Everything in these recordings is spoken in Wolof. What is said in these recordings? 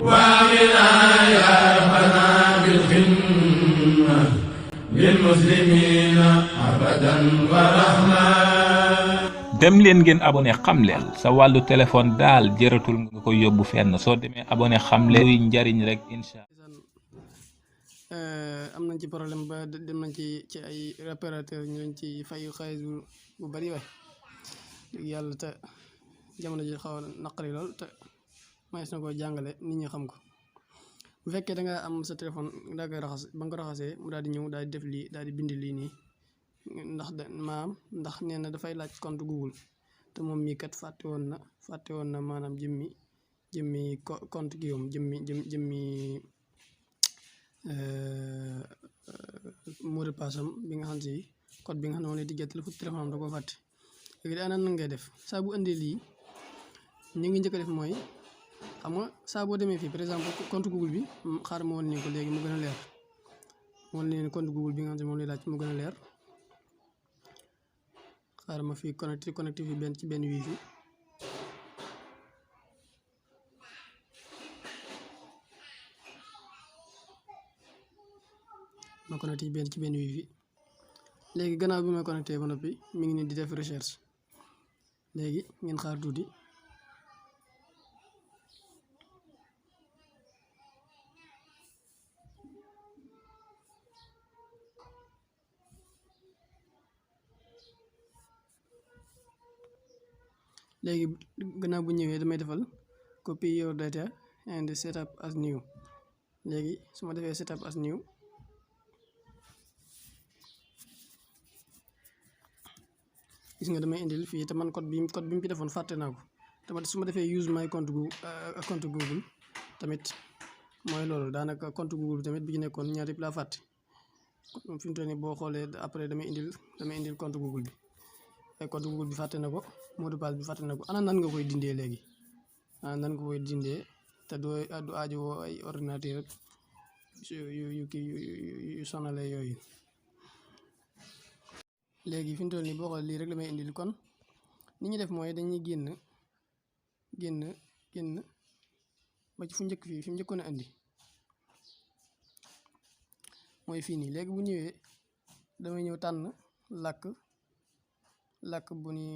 وامنا يا ربنا بالخدمة للمسلمين أبدا ورحمة. dem leen ngeen abonné xamleel sa wàllu téléphone daal jëratul nga ko yóbbu fenn soo demee abonné xamleel luy njariñ rek insha am nañ ci problème ba dem nañ ci ay réparateur ñu leen ci fayu xaalis bu bari waay dëgg yàlla te jamono ji xaw a naqari lool te mayees na koo jàngale nit ñi xam ko. bu fekkee da nga am sa téléphone daa koy raxas ba nga ko raxasee mu daal di ñëw daal di def lii daal di bind lii nii ndax nee na dafay laaj compte Google te moom mii kat fàtte woon na maanaam jëmmi compte gi yoom jëmmi mot de passe am bi nga xam si code bi nga xam ne moom lay tijjee téléphone am da koo fàtte. léegi ana nan ngay def saa bu indee lii ñu ngi njëkk a def mooy xam nga saa boo demee fii par exemple compte Google bi xaaral ma woon ni ko léegi mu gën a leer woon leen compte Google bi nga xam ne moom lay laaj mu gën a leer. xaaral ma fii connecté fi ci benn wifi ma connecté ci benn wifi léegi gannaaw bi ma connecté ba noppi mi ngi nii di def recherche léegi ngeen xaar tuuti. léegi gannaaw bu ñëwee damay defal copy your data and set up as new. léegi su ma defee set up as new gis nga damay indil fii te man code bi mu fi defoon fàtte naa ko tamit su ma defee use my compte Google tamit mooy loolu daanaka compte Google tamit bi ci nekkoon ñaar yëpp laa fàtte fi mu toll nii boo xoolee après damay indil compte Google bi ay compte Google bi fàtte na ko mot de passe bi fàtte na ko ana nan nga koy dindee léegi nan nga koy dindee te du aajo woo ay ordinateur rek yu sonale yooyu. léegi fi mu toll nii boo xoolee lii rek la may indil kon ni ñu def mooy dañuy génn ba ci fu njëkk fii fi mu njëkkoon a indi mooy fii nii. léegi bu ñëwee damay ñëw tànn làkk bu ni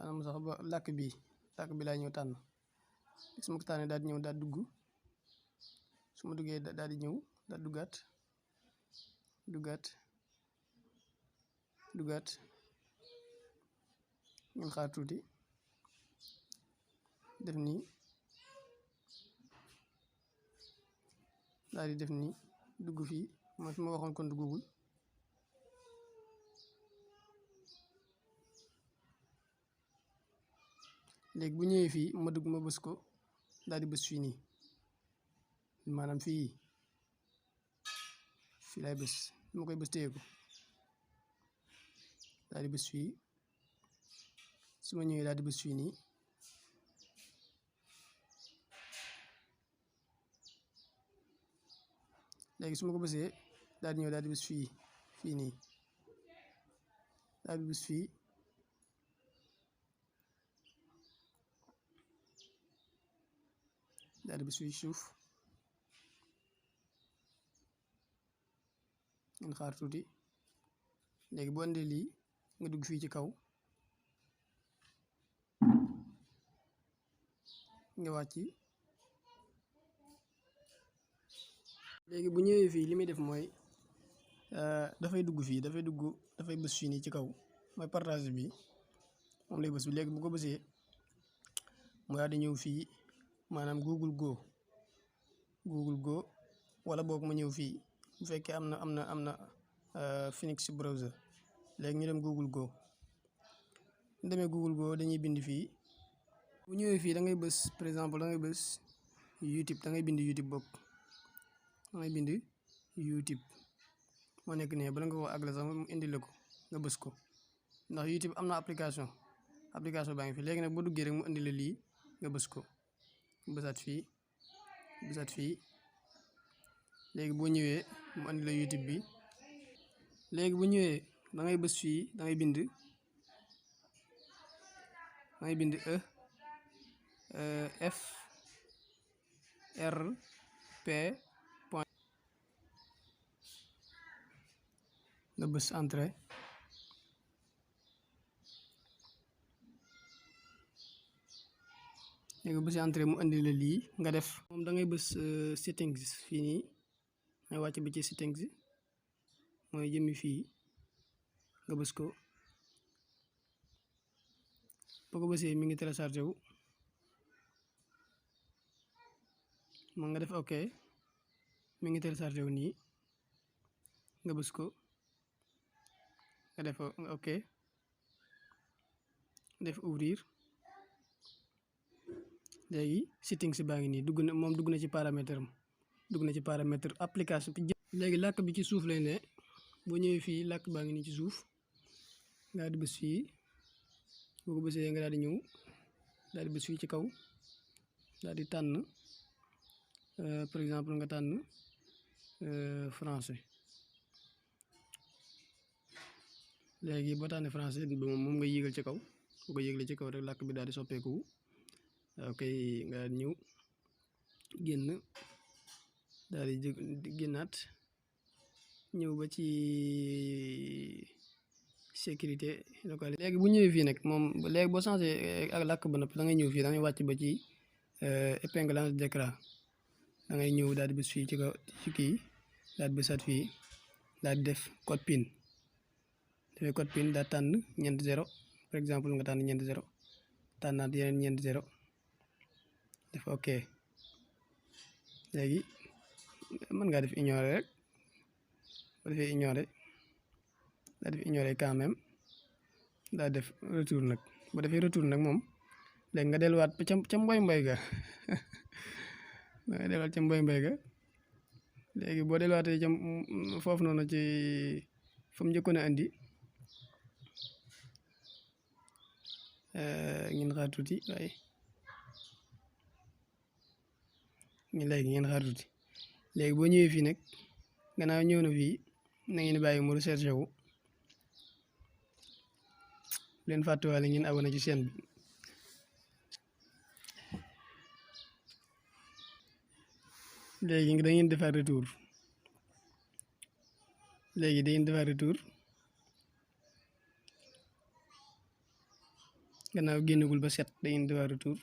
anam sax ba làkk bi laay ñëw tànn su ma ko tànnee daal di ñëw daal dugg su ma duggee daal di ñëw daal duggaat ngeen xaar tuuti def nii daal di def nii dugg fii mooy fi ma waxoon compte Google. léegi bu ñëwee fii ma dugg ma bës ko daal di bës fii nii maanaam fii laay bës ma koy bës téye ko daal di bës fii su ma ñëwee daal di bës fii nii léegi su ma ko bësee daal di ñëw daal di bës fii nii daal di bës fii daal di bës fii suuf ngeen xaar tuuti. léegi boo andee lii nga dugg fii ci kaw nga wàcc. léegi bu ñëwee fii li muy def mooy dafay dugg fii dafay bës fii nii ci kaw mooy partage bi moom lay bës bi. léegi bu ko bësee mu daal di ñëw fii maanaam Google Go wala boog ma ñëw fii bu fekkee am na Phoenix browser. léegi ñu dem Google Go ñu demee Google Go dañuy bind fii bu ñëwee fii da ngay bës par exemple da ngay bës YouTube da ngay bind YouTube bopp da ngay bind YouTube moo nekk ne bala nga ko àggale sax mu indi la ko nga bës ko ndax YouTube am na application baa ngi fi. léegi nag boo duggee rek mu indi la lii nga bës ko bësaat fii léegi boo ñëwee mu indi la YouTube bi. léegi bu ñëwee da ngay bës fii da ngay bind F rp point nga bës entrée. léegi bës entrée mu indi la lii nga def moom da ngay bës settings fii nii ngay wàcc ba ci settings mooy jëmmi fii nga bës ko. boo ko bësee mi ngi téléchargé wu man nga def ok mi ngi téléchargé wu nii nga bës ko nga def ok def ouvrir. léegi settings baa ngi nii dugg na ci paramètre am dugg na ci paramètre application. léegi làkk bi ci suuf lay ne boo ñëwee fii làkk baa ngi nii ci suuf nga di bës fii boo ko bësee nga daal di ñëw daal di bës fii ci kaw daal di tànn par exemple nga tànn français. léegi boo tànnee français moom nga yéegal ci kaw boo ko yéegalee ci kaw rek làkk bi daal di soppeeku. ok nga daal di ñëw génn daal di génnaat ñëw ba ci sécurité locale. léegi bu ñëwee fii nag moom léegi boo changé ak làkk ba noppi da ngay ñëw fii da ngay wàcc ba ci épinglage d'écran da ngay ñëw daal di bës fii ci kaw ci kii daal di bësaat fii daal di def code PIN. defee code PIN daa tànn ñeenti 0 par exemple nga tànn ñeenti 0 tànnaat yeneen ñeenti 0 def ok. léegi mën ngaa def ignorer rek boo defee ignorer daa def ignorer quand même daa def retour nag boo defee retour nag moom léegi nga delluwaat ca mboy ga nga delluwaat ca mboy ga. léegi boo delluwaatee ca foofu noonu ci fa mu njëkkoon a indi ngeen xaar tuuti waaye léegi ngeen xaar tuuti. léegi boo ñëwee fii nag gannaaw ñëw na fii na ngeen bàyyi mu recherché wu leen fàttewaale ngeen abonné ci chaîne bi. léegi da ngeen defaat retour gannaaw génnagul ba set da ngeen defaat retour.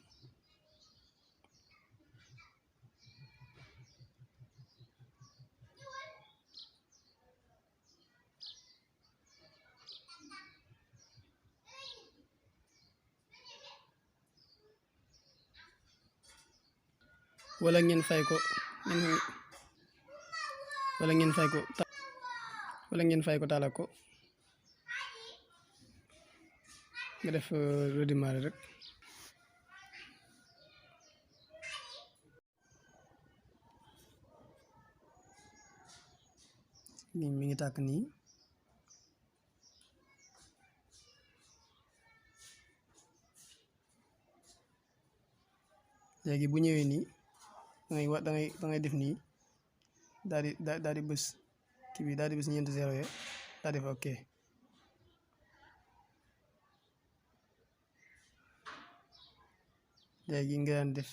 wala ngeen fay ko wala ngeen fay ko taalak ko nga def redémarrer rek. mi ngi tàkk nii léegi bu ñëwee nii da ngay def nii daal di bës kii bi daal di bës ñeenti 0 ya daal def ok. léegi nga daan def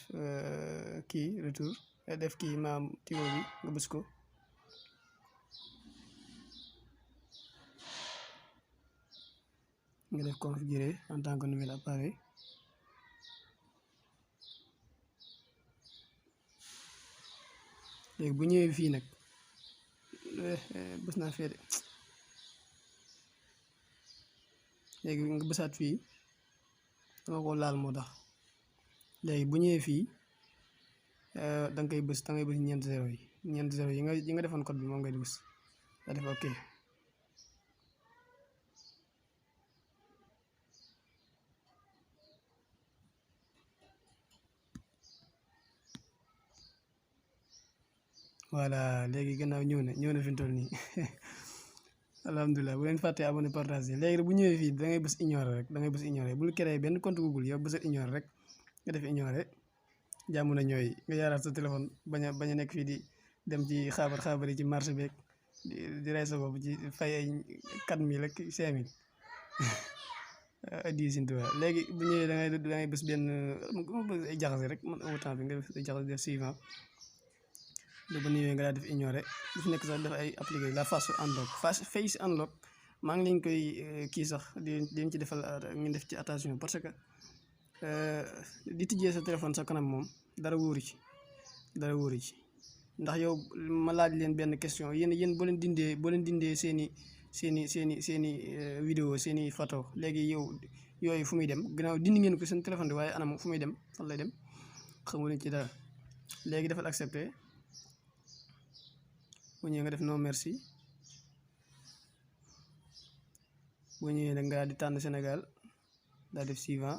kii retour def kii maam tiwo bi nga bës ko nga def configurer en tant que nouvel appareil. léegi bu ñëwee fii nag bës naa fee de léegi nga bësaat fii dama ko laal moo tax. léegi bu ñëwee fii da nga koy bës ñeenti 0 yi nga defoon code bi moom ngay bës da def ok. voilà léegi gannaaw ñëw na fi mu toll nii alhamdulilah bu leen fàttee abonné partagé. léegi bu ñëwee fii da ngay bës ignorer rek bul créé benn compte Google yow bësal ignorer rek nga def ignorer jàmm na ñooy nga yaaraat sa téléphone bañ a nekk fii di dem ci xaabar yi ci marché beeg di rey sa bopp ci fay ay 4000 ak 5000 addi Sëñ Tuubaa léegi bu ñëwee da ngay bës benn ay jaxase rek man amu temps bi nga def ay jaxase def suivant lu ba ñëwee nga daal def ignorer bu fi nekk sax def ay appliqué la face unlock maa ngi leen koy kii sax di leen ci defal ngeen def ci attention parce que di tijjee sa téléphone sa kanam moom dara wóoru ci ndax yow ma laaj leen benn question yéen boo leen dindee seeni vidéo seeni photo léegi yow yooyu fu muy dem gannaaw dindi ngeen ko seen téléphone bi waaye anam fu muy dem fan lay dem xamu leen ci dara léegi defal accepté bu ñëwee nga def non merci bu ñëwee nag nga di tànn Sénégal daa def suivant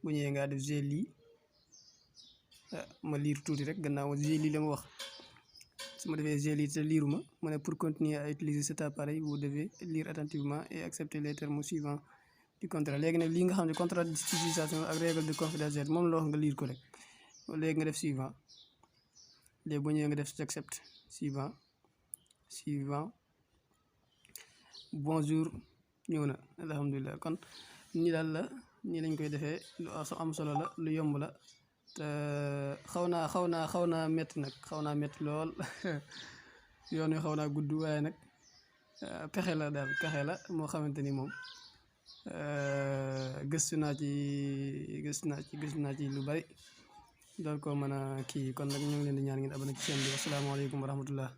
bu ñëwee nga def j'ai lu ma liir tuuti rek gannaaw j'ai lu la ma wax su ma defee j'ai lu te liiruma ma ne pour continuer à utiliser cet appareil vous devez lire attentivement et accepter les termes suivants du contrat léegi nag lii nga xam ne contrat d'utilisation ak règle de confidentialité moom la wax nga liir ko rek léegi nga def suivant léegi bu ñëwee nga def j'accepte suivant bonjour ñëw na alhamdulilah kon nii daal la nii lañ koy defee lu am solo la lu yomb la te xaw naa métti nag xaw naa métti lool yoon wi xaw naa gudd waaye nag pexe la daal pexe la moo xamante ni moom gëstu naa ci lu bari dool ko mën a kii kon nag ñu ngi leen di ñaan ngeen abonné ci chaîne bi asalaamaaleykum wa rahmatullah